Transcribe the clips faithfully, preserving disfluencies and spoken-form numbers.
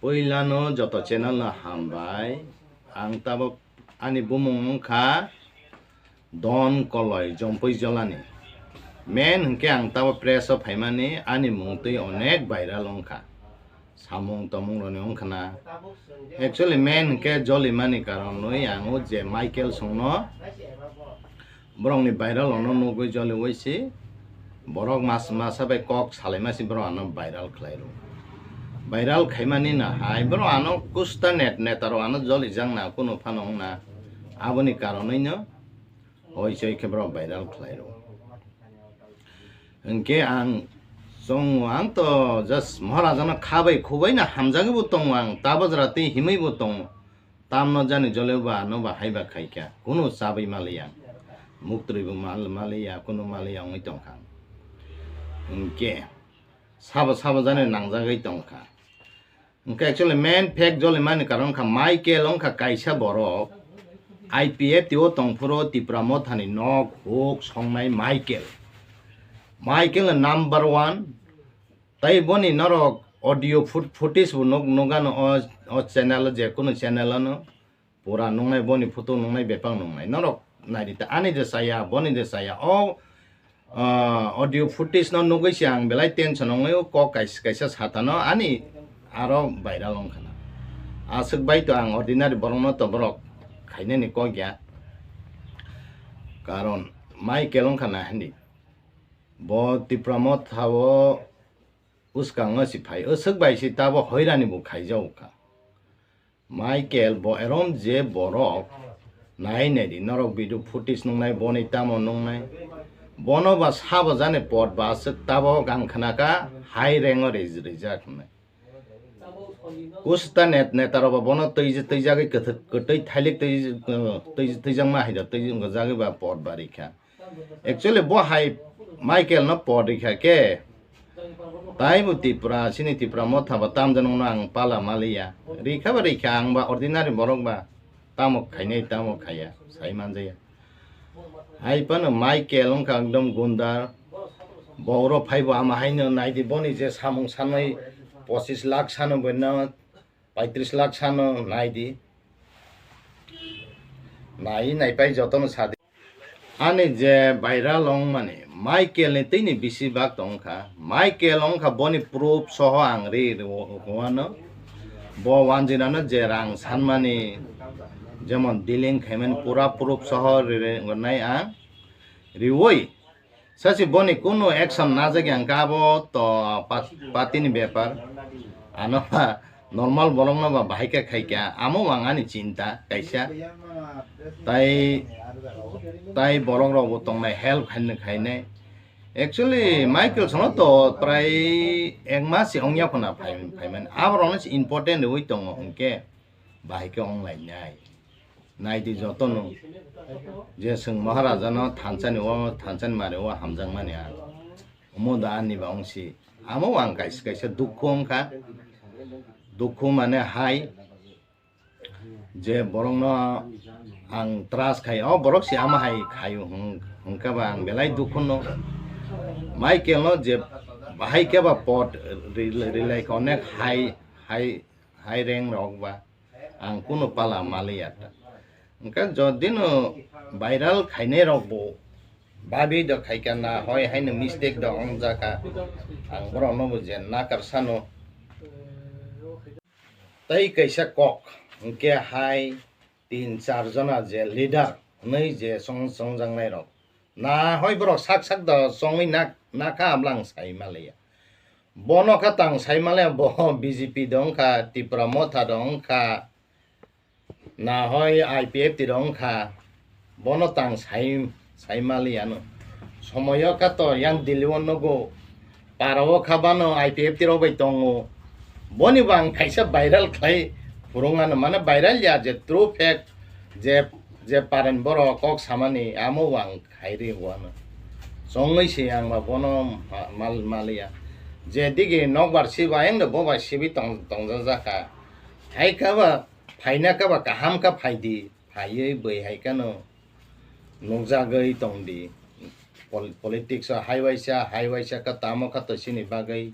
Puilano joto channel no hambai. Ang tabok ani bumung wngkha Don Koloi Jompui Jolani. Main hwnkhe ang tabok press o phaimani ani mung twi onek viral wngkha. Samung tomung roni wngkha na. Actually main hwnkhe jolimani karon nwi ang o je Michael songno borokni viral ono nugwi joliwi si borok mas masa bai kok salaima si borok ano viral khlai rw. Viral khaimani no hai borok ano kusta net neta rok ano jolijak na kunu phano wng na. Aboni karonwi no hoi choi khe borok viral khlai rw. Hwnkhe ang chongo ang to just Maharaja no khabai khubai no hamjagwi bo tongo ang tabajra tei himwi bo tongo. Tamno jani joleo ba ano ba hai ba khaikha, kunu chabai maliya, muktwrwi bo mal maliya, kunu maliya wngwi tongkha. Hwnkhe sabo sabo jani nangjagwi tongkha. Hwnkhe actually main fact jolimani karon wngkha Michael wngkha kaisa borok I P F T o tongphuru Tipra Mothani nok huk songnai Michael. Michael no number one. Tai boni norok audio foot-, footage bo nuk-, nukgano o, o channel o, je kunu channel ano pura nungnai, boni photo nungnai, bepang nungnai. Norok naidi ta, ani de saya, boni de saya. O, ah, audio footage no nugwi se ang belai tension ongwi o kok kaisa, kaisa satano ani aro viral wngkha na. Aswk bai to ang ordinary borok no to borok khainani kok ya. Karon Michael wngkha na hindi. Bo Tipra Motha o bwskango si phai, aswk bai si tabo hoirani bo khaijago kha. Michael bo erom je borok nai nai di, norok video footage nungnai, boni tamo nungnai. Bono ba sabo jani pot ba aswk tabo gang khna kha, hai rengo ri-, rijak hwnwi. Kusta net-, neta rok ba bono twi-, twijagwi kwthw-, kwtwi thailik twi-, twi-, twijakma hai da, twi-, jagwi ba pot ba ri kha. Actually bo hai Michael no pot rikha khe, taibo Tripura, chini Tripura Motha ba tamjani no ang pala maliya. Rikha ba rikha, ang ba ordinary borok ba tamo khainai tamo khaiya, sai manjaya. Hai phano Michael wngkha ekdom gunda, boro phaibo ama haino naidi boni je samung sanai pochis lakh sano boino paitris lakh sano naidi. Nai nai pai jotono sadi. Ani je viral wngmani, Michael ni twi ni bisi bak tongkha. Michael wngkha boni proof soho ang ri rwano. Bo wanjinano je rang sanmani, jemon dealing khaimani pura proof soho ri rwnai ang. Riwi Sachi boni kunu action najak yang kha abo to pat-, party ni bepar. Ano ba normal borok no ba bahai khe khai kha. Amo ang ani chinta kaisa. Tai, tai borok rok bo tongnai help khainai khainai. Actually Michael sono to prai ek mas si ongya khuna phai, phai man. Abo rok no si important riwi tongo hwnkhe bahai khe ong lai nai. Naidi jotono je chwng Maharaja no thansa ni o thansa ni mari o hamjakmani ang. Omo da ani ba wngsi. Amo ang kaisa kaisa dukhu wngkha. Dukhu mane hai je borok no ang trust khai, o borok si ama hai khaio hwng-, hwnkha ba ang belai dukhu no. Michael no je bahai khe ba pot ri-, rilai kha onek hai, hai, hai rank rok ba. Ang kunu pala maliya ta. Hwnkhe jodi no viral khainai rok bo babi do khaikha na hoi haino mistake do wngjaka. Ang borok no bo je nakar sano. Tei kaisa kok hwnkhe hai tin char jona je leader hwnwi je chong-, chongjaknai rok. Na hoi borok sak sak do chongwi nak-, nakha abla ang sai maliya. Bono kha tang sai maliya, bo B J P do wngkha, Tipra Motha do wngkha, na hoi I P F T do wngkha, bono tang sai, sai maliya no. Somoyo kha to yang Delhi o nugo, para o kha bano I P F T rok bai tongo. Boni bo ang kaisa viral khlai phurung ano, mane viral ya je true fact je, je paren borok kok samani amo bo ang khairi wano. Chongwi se ang ba bono ma-, mal-, maliya. Je digi nokbar siba ayang do boba sibi tong-, tongjak jakha. Hai kha ba, phaina kha ba kaham kha phaidi, phaiwi bwi hai khano nukjagwi tongdi. Pol-, politics o hai waisa, hai waisa kha tamo kha to chini bagwi.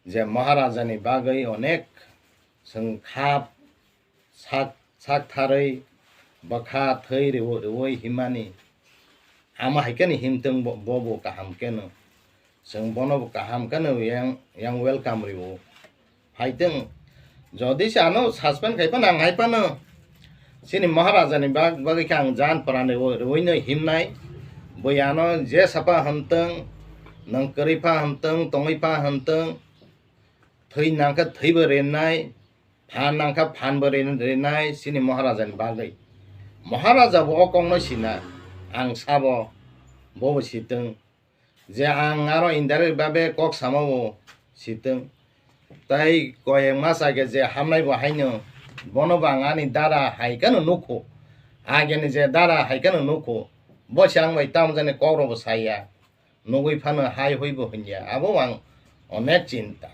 Je Maharaja ni bagwi onek Chwng kha sak, sak tharwi bwkha thwi riwi, riwi himmani. Amo hai kheno himtwng bo, bo bo kaham kheno. Chwng bono bo kaham kheno yang, yang welcome riwo. Haitwng, jodi se ano suspend khai phano ang hai phano chini Maharaja ni bag, bagwi khe ang jan pran riwi, riwi no himnai. Bui ano je sapa himtwng, nwng kwrwi pha himtwng, tongwi pha himtwng, thwi nangkhe thwibo rinai, phan nangkha phanbo rin-, rinai chini Maharaja ni bagwi. Maharaja bo o kokno sina, ang sabo, bobo sitwng. Je ang aro indirect babe kok sama bo sitwng. Tai koyek mas age je hamnai bo haino, bono bo ang ani dada hai kheno nukho. Ageni je dada hai kheno nukho. Bo se ang bai tamo jani kok rok bo saya. Nugwi phano hai hui bo hinya. Abo ang onek chinta.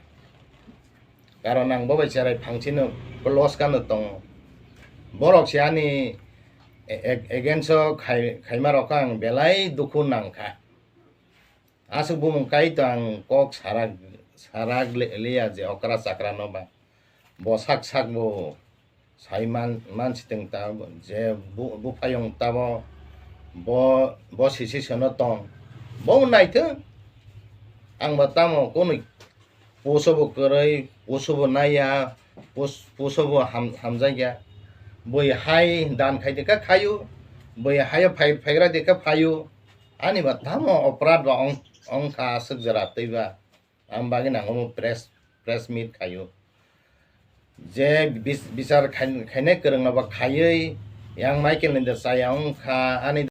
Karon ang bo bai cherai phangchino close kano tongo. Borok se ani e-, e-, against o khai-, khaima rok ang belai dukhu nangkha. Aswk bumung kai to ang kok sarak, sarak le-, liya je okra chakra no ba. Bo sak sak bo sai man, man sitwng ta bo je bu, buphayung ta bo, bo, bo sisi sono tong. Bo naithwng ang bo tamo kunui puso bo kwrwi, puso bo naiya, pus-, puso bo ham-, hamjakya. Bui hai dan khai de kha khayu, bui hayo phai, phaigra de kha phayu. Ani ba tamo oprad ba ong, ongkha aswk jora twi ba. Ang bagwi nang omo press, press meet khayu. Je bis-, bichar khai-, khainai kwrwngno ba khaiwi yang Michael ni de chaya ongkha ani